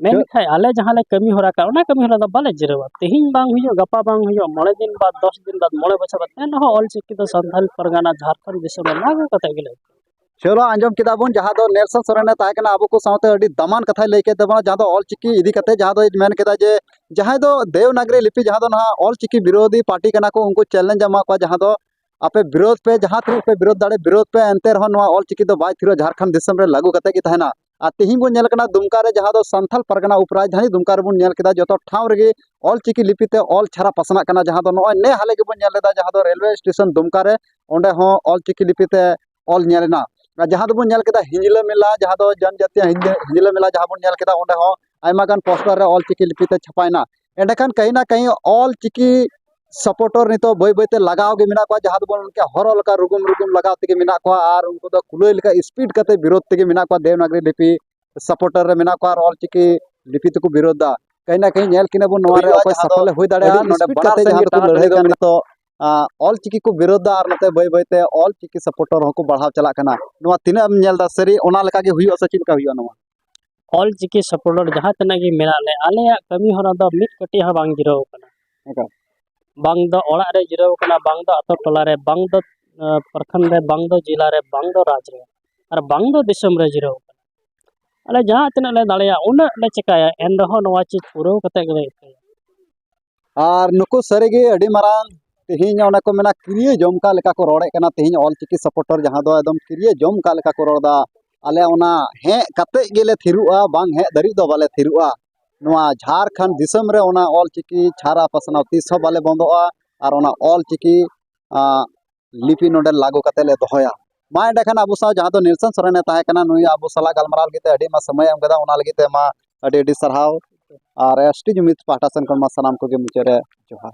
ᱢᱮᱱᱠᱷᱟᱱ ᱟᱞᱮ ᱡᱟᱦᱟᱸ ᱞᱮ ᱠᱟᱹᱢᱤ ᱦᱚᱨᱟ ᱠᱟᱜᱼᱟ, ᱚᱱᱟ ᱠᱟᱹᱢᱤ ᱦᱚᱨᱟ ᱫᱚ ᱵᱟᱞᱮ ᱡᱤᱨᱟᱹᱣᱟ᱾ ᱛᱮᱦᱮᱧ ᱵᱟᱝ ᱦᱩᱭᱩᱜ, ᱜᱟᱯᱟ ᱵᱟᱝ ᱦᱩᱭᱩᱜ, ᱢᱚᱬᱮ ᱫᱤᱱ ᱵᱟᱫ, ᱫᱚᱥ ᱫᱤᱱ ᱵᱟᱫ, ᱢᱚᱬᱮ ᱵᱚᱪᱷᱚᱨ ᱵᱟᱫ, ᱮᱱ ᱨᱮᱦᱚᱸ ᱚᱞ ᱪᱤᱠᱤ ᱫᱚ ᱥᱟᱱᱛᱟᱲ ᱯᱟᱨᱜᱟᱱᱟ ᱡᱷᱟᱲᱠᱷᱚᱸᱰ ᱫᱤᱥᱚᱢ ᱨᱮ ᱞᱟᱜᱩ ᱠᱟᱛᱮ ᱜᱮᱞᱮ ᱪᱚᱞᱚ, ᱟᱸᱡᱚᱢ ᱠᱮᱫᱟ ᱵᱚᱱ, ᱡᱟᱦᱟᱸ ᱫᱚ ᱱᱮᱞᱥᱚᱱ ᱥᱚᱨᱮᱱᱮ ᱛᱟᱦᱮᱸ ᱠᱟᱱᱟ ᱟᱵᱚ ᱠᱚ ᱥᱟᱶᱛᱮ, ᱟᱹᱰᱤ ᱫᱟᱢᱟᱱ ᱠᱟᱛᱷᱟᱭ ᱞᱟᱹᱭ ᱠᱮᱫ ᱛᱟᱵᱚᱱᱟ, ᱡᱟᱦᱟᱸ ᱫᱚ ᱚᱞ ᱪᱤᱠᱤ ᱤᱫᱤ ᱠᱟᱛᱮ, ᱡᱟᱦᱟᱸ ᱫᱚᱭ ᱢᱮᱱ ᱠᱮᱫᱟ ᱡᱮ ᱡᱟᱦᱟᱸᱭ ᱫᱚ ᱫᱮᱣᱱᱟᱜᱽᱨᱤ ᱞᱤᱯᱤ, ᱡᱟᱦᱟᱸ ᱫᱚ ᱱᱟᱦᱟᱜ ᱚᱞ ᱪᱤᱠᱤ ᱵᱤᱨᱳᱫᱷᱤ ᱯᱟᱨᱴᱤ ᱠᱟᱱᱟ ᱠᱚ, ᱩᱱᱠᱩ ᱪᱮᱞᱮᱧᱡᱽ ᱮᱢᱟ ᱠᱚᱣᱟ, ᱡᱟᱦᱟᱸ ᱫᱚ ᱟᱯᱮ ᱵᱤᱨᱳᱫᱷ ᱯᱮ, ᱡᱟᱦᱟᱸ ᱛᱤᱱᱟᱹᱜ ᱯᱮ ᱵᱤᱨᱳᱫᱷ ᱫᱟᱲᱮ, ᱵᱤᱨᱳᱫᱷ ᱯᱮ, ᱮᱱᱛᱮ ᱨᱮᱦᱚᱸ ᱱᱚᱣᱟ ᱚᱞ ᱪᱤᱠᱤ ᱫᱚ ᱵᱟᱭ ᱛᱷᱤᱨᱚᱜᱼᱟ, ᱡᱷᱟᱲᱠᱷᱚᱸᱰ ᱫᱤᱥᱚᱢ ᱨᱮ ᱞᱟᱹᱜᱩ ᱠᱟᱛᱮ ᱜᱮ ᱛᱟᱦᱮᱱᱟ᱾ ᱟᱨ ᱛᱮᱦᱮᱧ ᱵᱚᱱ ᱧᱮᱞ ᱠᱟᱱᱟ ᱫᱩᱢᱠᱟ ᱨᱮ, ᱡᱟᱦᱟᱸ ᱫᱚ ᱥᱟᱱᱛᱟᱞ ᱯᱟᱨᱜᱟᱱᱟ ᱩᱯᱨᱟᱡᱽᱫᱷᱟᱱᱤ ᱫᱩᱢᱠᱟ ᱨᱮᱵᱚᱱ ᱧᱮᱞ ᱠᱮᱫᱟ, ᱡᱚᱛᱚ ᱴᱷᱟᱶ ᱨᱮᱜᱮ ᱚᱞ ᱪᱤᱠᱤ ᱞᱤᱯᱤ ᱛᱮ ᱚᱞ ᱪᱷᱟᱨᱟ ᱯᱟᱥᱱᱟᱜ ᱠᱟᱱᱟ, ᱡᱟᱦᱟᱸ ᱫᱚ ᱱᱚᱜᱼᱚᱭ ᱱᱮ ᱦᱟᱞᱮ ᱜᱮᱵᱚᱱ ᱧᱮᱞ ᱞᱮᱫᱟ, ᱡᱟᱦᱟᱸ ᱫᱚ ᱨᱮᱞᱣᱮ ᱥᱴᱮᱥᱚᱱ ᱫᱩᱢᱠᱟ ᱨᱮ, ᱚᱸᱰᱮ ᱦᱚᱸ ᱚᱞ ᱪᱤᱠᱤ ᱞᱤᱯᱤ ᱛᱮ ᱚᱞ ᱧᱮᱞ ᱮᱱᱟ᱾ ᱟᱨ ᱡᱟᱦᱟᱸ ᱫᱚᱵᱚᱱ ᱧᱮᱞ ᱠᱮᱫᱟ ᱦᱤᱸᱡᱽᱞᱟᱹ ᱢᱮᱞᱟ, ᱡᱟᱦᱟᱸ ᱫᱚ ᱡᱚᱱᱡᱟᱛᱤᱭᱚ ᱦᱤᱸᱡᱽᱞᱟᱹ, ᱦᱤᱸᱡᱽᱞᱟᱹ ᱢᱮᱞᱟ ᱡᱟᱦᱟᱸ ᱵᱚᱱ ᱧᱮᱞ ᱠᱮᱫᱟ, ᱚᱸᱰᱮ ᱦᱚᱸ ᱟᱭᱢᱟ ᱜᱟᱱ ᱯᱳᱥᱴᱟᱨ ᱨᱮ ᱚᱞ ᱪᱤᱠᱤ ᱞᱤᱯᱤ ᱛᱮ ᱪᱷᱟᱯᱟᱭᱮᱱᱟ᱾ ᱮᱸᱰᱮᱠᱷᱟᱱ ᱠᱟᱹᱦᱤ ᱱᱟ ᱠᱟᱹᱦᱤ ᱚᱞ ᱪᱤᱠᱤ ᱥᱟᱯᱳᱨᱴᱚᱨ ᱱᱤᱛᱚᱜ ᱵᱟᱹᱭ ᱵᱟᱹᱭᱛᱮ ᱞᱟᱜᱟᱣ ᱜᱮ ᱢᱮᱱᱟᱜ ᱠᱚᱣᱟ, ᱡᱟᱦᱟᱸ ᱫᱚᱵᱚᱱ ᱢᱮᱱ ᱠᱮᱭᱟ ᱦᱚᱨᱚ ᱞᱮᱠᱟ ᱨᱩᱜᱩᱢ ᱨᱩᱜᱩᱢ ᱞᱟᱜᱟᱣ ᱛᱮᱜᱮ ᱢᱮᱱᱟᱜ ᱠᱚᱣᱟ, ᱟᱨ ᱩᱱᱠᱩ ᱫᱚ ᱠᱩᱞᱟᱹᱭ ᱞᱮᱠᱟ ᱥᱯᱤᱰ ᱠᱟᱛᱮ ᱵᱤᱨᱳᱫᱷ ᱛᱮᱜᱮ ᱢᱮᱱᱟᱜ ᱠᱚᱣᱟ, ᱫᱮᱵᱽᱱᱟᱜᱽᱨᱤ ᱞᱤᱯᱤ ᱥᱟᱯᱳᱨᱴᱟᱨ ᱨᱮ ᱢᱮᱱᱟᱜ ᱠᱚᱣᱟ ᱟᱨ ᱚᱞ ᱪᱤᱠᱤ ᱞᱤᱯᱤ ᱛᱮᱠᱚ ᱵᱤᱨᱳᱫᱷ ᱫᱟ᱾ ᱠᱟᱹᱦᱤ ᱱᱟ ᱠᱟᱹᱦᱤ ᱧᱮᱞ ᱠᱤᱱᱟ ᱵᱚᱱ ᱱᱚᱣᱟ ᱨᱮ ᱦᱩᱭᱩᱜᱼᱟ, ᱚᱠᱚᱭ ᱡᱟᱦᱟᱸ ᱫᱚ ᱥᱟᱯᱷᱚᱞ ᱮ ᱦᱩᱭ ᱫᱟᱲᱮᱭᱟᱜᱼᱟ᱾ ᱟᱹᱰᱤ ᱱᱚᱰᱮ ᱥᱯᱤᱰ ᱵᱟᱱᱟᱨ ᱠᱟᱛᱮ ᱥᱮᱱ ᱡᱟᱦᱟᱸ ᱜᱮ ᱫᱚᱠᱚ ᱛᱟᱲᱟᱛᱟᱲᱤ ᱞᱟᱹᱲᱦᱟᱹᱭ ᱫᱚ ᱠᱟᱱᱟ ᱢᱮᱱᱟᱜ ᱱᱤᱛᱚᱜ, ᱟ, ᱚᱞ ᱪᱤᱠᱤ ᱠᱚ ᱵᱤᱨᱳᱫᱷ ᱫᱟ ᱟᱨ ᱱᱚᱛᱮ ᱵᱟᱹᱭ ᱵᱟᱹᱭ ᱛᱮ ᱚᱞ ᱪᱤᱠᱤ ᱥᱟᱯᱳᱨᱴᱟᱨ ᱦᱚᱸᱠᱚ ᱵᱟᱲᱦᱟᱣ ᱪᱟᱞᱟᱜ ᱠᱟᱱᱟ᱾ ᱱᱚᱣᱟ ᱛᱤᱱᱟᱹᱜ ᱮᱢ ᱧᱮᱞ ᱫᱟ ᱥᱟᱹᱨᱤ, ᱚᱱᱟ ᱞᱮᱠᱟ ᱜᱮ ᱦᱩᱭᱩᱜᱼᱟ ᱥᱮ ᱪᱮᱫ ᱞᱮᱠᱟ ᱦᱩᱭᱩᱜᱼᱟ ᱱᱚᱣᱟ? ᱚᱞ ᱪᱤᱠᱤ ᱥᱟᱯᱳᱨᱴᱟᱨ ᱡᱟᱦᱟᱸ ᱛᱤᱱᱟᱹᱜ ᱜᱮ ᱢᱮᱱᱟᱜ ᱞᱮ, ᱟᱞᱮᱭᱟᱜ ᱠᱟᱹᱢᱤ ᱦᱚᱨᱟ ᱫᱚ ᱢᱤᱫ ᱠᱟᱹᱴᱤᱡ ᱦᱚᱸ ᱵᱟᱝ ᱡᱤᱨᱟᱹᱣ ᱠᱟᱱᱟ᱾ ᱮᱠᱟᱞ᱾ ᱵᱟᱝ ᱫᱚ ᱚᱲᱟᱜ ᱨᱮ ᱡᱤᱨᱟᱹᱣ ᱠᱟᱱᱟ, ᱵᱟᱝ ᱫᱚ ᱟᱛᱳ ᱴᱚᱞᱟ ᱨᱮ, ᱵᱟᱝ ᱫᱚ, ᱟ, ᱯᱨᱚᱠᱷᱚᱸᱰ ᱨᱮ, ᱵᱟᱝ ᱫᱚ ᱡᱮᱞᱟ ᱨᱮ, ᱵᱟᱝ ᱫᱚ ᱨᱟᱡᱽ ᱨᱮ, ᱟᱨ ᱵᱟᱝ ᱫᱚ ᱫᱤᱥᱚᱢ ᱨᱮ ᱡᱤᱨᱟᱹᱣ ᱠᱟᱱᱟ᱾ ᱟᱞᱮ ᱡᱟᱦᱟᱸ ᱛᱤᱱᱟᱹᱜ ᱞᱮ ᱫᱟᱲᱮᱭᱟᱜᱼᱟ ᱩᱱᱟᱹᱜ ᱞᱮ ᱪᱮᱠᱟᱭᱟ, ᱮᱱ ᱨᱮᱦᱚᱸ ᱱᱚᱣᱟ ᱪᱤᱡᱽ ᱯᱩᱨᱟᱹᱣ ᱠᱟᱛᱮ ᱜᱮᱞᱮ ᱤᱠᱟᱹᱭᱟ᱾ ᱟᱨ ᱱᱩᱠᱩ ᱥᱟᱹᱨᱤᱜᱮ ᱟᱹᱰᱤ ᱢᱟᱨᱟᱝ ᱛᱮᱦᱮᱧ ᱚᱱᱮ ᱠᱚ ᱢᱮᱱᱟ ᱠᱤᱨᱭᱟᱹ ᱡᱚᱢ ᱠᱟᱜ ᱞᱮᱠᱟ ᱠᱚ ᱨᱚᱲᱮᱫ ᱠᱟᱱᱟ᱾ ᱛᱮᱦᱮᱧ ᱚᱞ ᱪᱤᱠᱤ ᱥᱟᱯᱳᱨᱴᱟᱨ ᱡᱟᱦᱟᱸ ᱫᱚ ᱮᱠᱫᱚᱢ ᱠᱤᱨᱭᱟᱹ ᱡᱚᱢ ᱠᱟᱜ ᱞᱮᱠᱟ ᱠᱚ ᱨᱚᱲ ᱮᱫᱟ, ᱟᱞᱮ ᱚᱱᱟ ᱦᱮᱡ ᱠᱟᱛᱮᱫ ᱜᱮᱞᱮ ᱛᱷᱤᱨᱚᱜᱼᱟ, ᱵᱟᱝ ᱦᱮᱡ ᱫᱷᱟᱹᱨᱤᱡ ᱫᱚ ᱵᱟᱞᱮ ᱛᱷᱤᱨᱚᱜᱼᱟ᱾ ᱱᱚᱣᱟ ᱡᱷᱟᱲᱠᱷᱚᱸᱰ ᱫᱤᱥᱚᱢ ᱨᱮ ᱚᱱᱟ ᱚᱞ ᱪᱤᱠᱤ ᱪᱷᱟᱨᱟ ᱯᱟᱥᱱᱟᱣ ᱛᱤᱥ ᱦᱚᱸ ᱵᱟᱞᱮ ᱵᱚᱱᱫᱚᱜᱼᱟ, ᱟᱨ ᱚᱱᱟ ᱚᱞ ᱪᱤᱠᱤ, ᱟᱸ, ᱞᱤᱯᱤ ᱱᱚᱰᱮ ᱞᱟᱹᱜᱩ ᱠᱟᱛᱮ ᱞᱮ ᱫᱚᱦᱚᱭᱟ᱾ ᱢᱟ ᱮᱸᱰᱮᱠᱷᱟᱱ ᱟᱵᱚ ᱥᱟᱶ ᱡᱟᱦᱟᱸ ᱫᱚ ᱱᱮᱞᱥᱚᱱ ᱥᱚᱨᱮᱱᱮ ᱛᱟᱦᱮᱸ ᱠᱟᱱᱟ, ᱱᱩᱭ ᱟᱵᱚ ᱥᱟᱞᱟᱜ ᱜᱟᱞᱢᱟᱨᱟᱣ ᱞᱟᱹᱜᱤᱫ ᱛᱮ ᱟᱹᱰᱤ ᱟᱭᱢᱟ ᱥᱚᱢᱚᱭ ᱮ ᱮᱢ ᱠᱮᱫᱟ, ᱚᱱᱟ ᱞᱟᱹᱜᱤᱫ ᱛᱮ ᱢᱟ ᱟᱹᱰᱤ ᱟᱹᱰᱤ ᱥᱟᱨᱦᱟᱣ᱾ ᱟᱨ ᱮᱥ ᱴᱤ ᱡᱩᱢᱤᱫ ᱯᱟᱦᱴᱟ ᱥᱮᱱ ᱠᱷᱚᱱ ᱢᱟ ᱥᱟᱱᱟᱢ ᱠᱚᱜᱮ ᱢᱩᱪᱟᱹᱫ ᱨᱮ ᱡᱚᱦᱟᱨ᱾